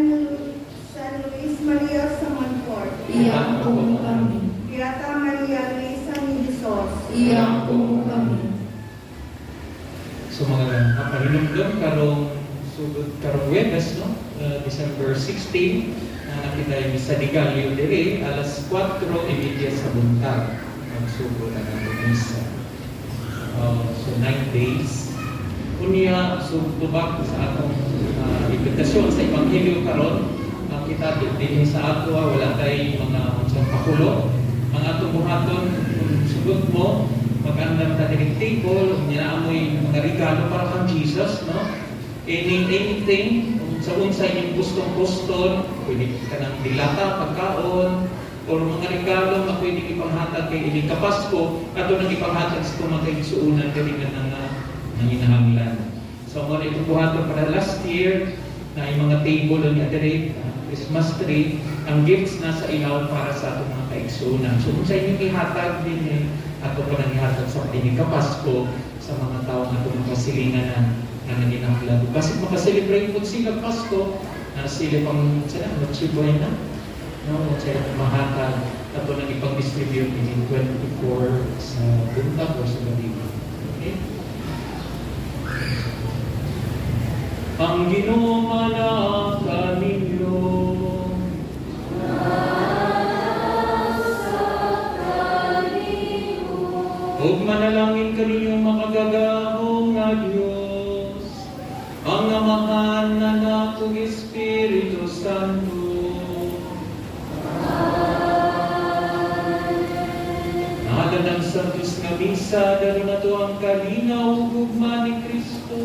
Luis Maria Samonfort. Iampo mo kami. Beata Maria Luisa ni Jesus. Iampo mo kami. So mga kapahinumdom karong sugod karong Webes, no? December 16 na nakita yung Misa de Gallo diri alas 4:30 sa buntag magsugod ang atong misa. So 9 days. Unya, so tubak sa atong imbitasyon sa Ebanghelyo karon, ang kita dinhi sa ato ah, wala tay mga unsang pakulo. Ang atong buhaton kung sugod mo, mag-andam ta diri table, unya amoy mga regalo para kang Jesus, no? Anything, kung sa unsa inyong gustong kuston, pwede ka ng dilata, pagkaon, or mga regalo nga pwede ipanghatag kay ining kapasko, ato nang ipanghatag sa mga kaigsuonan diri nga nanginahanglan. So mo na itong buhaton para last year na yung mga table niya diri, Christmas tree, ang gifts nasa ilaw para sa atong mga kaigsuonan. So kung sa inyong ihatag din eh, ato pa nang ihatag sa inyong kapasko sa mga tao nga atong makasilingan na nanginahanglan. Kasi makaselebrate po sila Pasko, na sila pang sila, Noche Buena, no, sila mahatag ato nang ipang-distribute in 24 sa buntag o sa gabi. Okay? Ang Ginoo manaa kaninyo. Ug manalangin kaninyong makagagahom nga Dios, ang Amahan, Anak ug Espiritu Santo. Ngalan ng Santos nga Misa, dali nato ang kalinaw ug gugma ni Kristo.